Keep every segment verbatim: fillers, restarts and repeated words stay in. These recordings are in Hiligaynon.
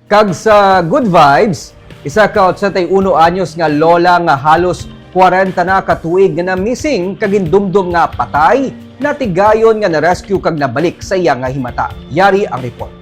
Kag sa good vibes, isa ka otsenta y uno anyos nga lola nga halos kwarenta na ka tuig nga na-missing kag gindumdom nga patay, natigayon nga na-rescue kag nabalik sa iya nga himata. Yari ang report.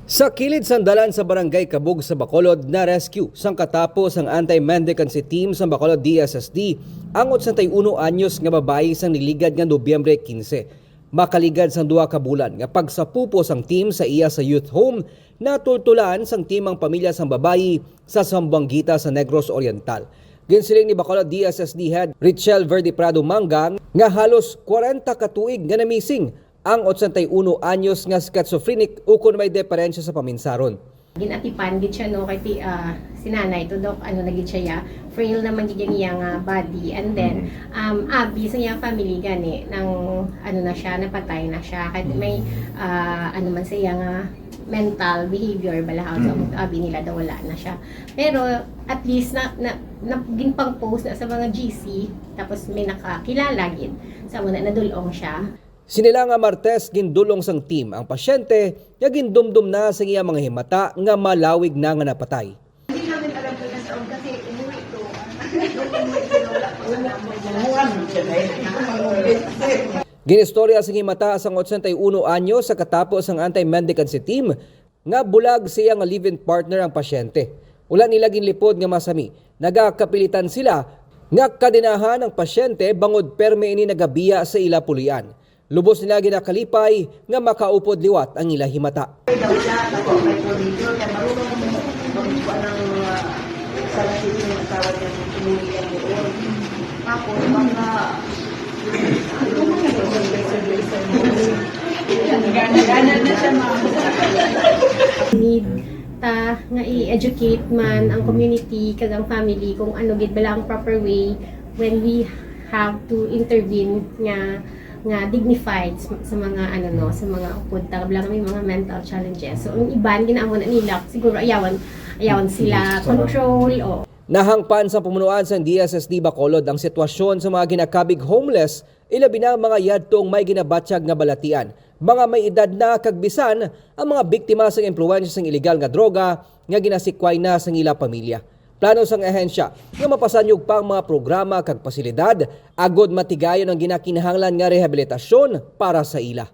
Sa kilid sang dalan sa Barangay Kabug sa Bacolod, na-rescue sang katapo sang anti-mendicancy team sang Bacolod D S S D ang otsenta y uno anyos nga babayi sang niligad nga Nobyembre quince. Makaligad sang duha ka bulan nga pagsapupo sang team sa iya sa youth home, natultulan sang team ang pamilya sang babayi sa Zamboanguita sa Negros Oriental. Ginsiling ni Bacolod D S S D Head Richel Verde Prado Manga nga halos kwarenta ka tuig nga na-missing ang otsenta y uno anyos nga schizophrenic ukon may deperensya sa paminsaron. Ginatipan gid siya, no, kay ti-, ah, si nanay to, Doc, ano na gid siya, ya, frail naman gid ang iya nga body. And then, Mm. um, abi sa iyang family gani, nang, ano na siya, napatay na siya. Kay Mm. may, ah, ano man sa iya nga mental behavior, balahaw sa Mm. abi nila daw wala na siya. Pero, at least, na, na, na, ginpang-post na sa mga G C, tapos may nakakilala gid. Sa muna, nadul-ong siya. Sini lang nga Martes, gindul-ong sang team ang pasyente nga gindumdom na sa iya mga himata nga malawig na nga napatay. Hindi namin alam kung nasaan kasi umuwi to. Nung umuwi sila, wala pa sa namin. Ginistorya sang himata sang otsenta y uno anyo sa katapo sang anti-mendicancy team nga bulag sa iya nga live-in partner ang pasyente. Wala nila ginlipod nga masami, nagakapilitan sila nga kadenahan ang pasyente bangod permi ini nagabiya sa ila pulian. Lubos nila ginakalipay nga makaupod liwat ang ila himata. Daw siya, tapos may provision, kaya marunong mo, mag-, ano, ah, sa lahat ng asawa niya, tumuli yan doon. Tapos, baka, Gana-gana na siya, ma'am. Need ta nga i-educate man ang community kag ang family kung ano gid bala ang proper way when we have to intervene nga, nga dignified sa, sa mga, ano, no, sa mga upod ta, bala may mga mental challenges. So, ang iban, ginaamo na nila, siguro ayawan, ayawan sila control, o Nahangpan sa pamunuan sang D S S D Bacolod ang sitwasyon sa mga ginakabig homeless, ilabi na ang mga yadtong may ginabatyag nga balatian, mga may edad na, kag bisan ang mga biktima sang impluwensya sang iligal nga droga nga ginasikway na sang ila pamilya. Plano sang ahensya nga mapasanyog pa ang mga programa kag pasilidad agod matigayon ang ginakinahanglan nga rehabilitasyon para sa ila.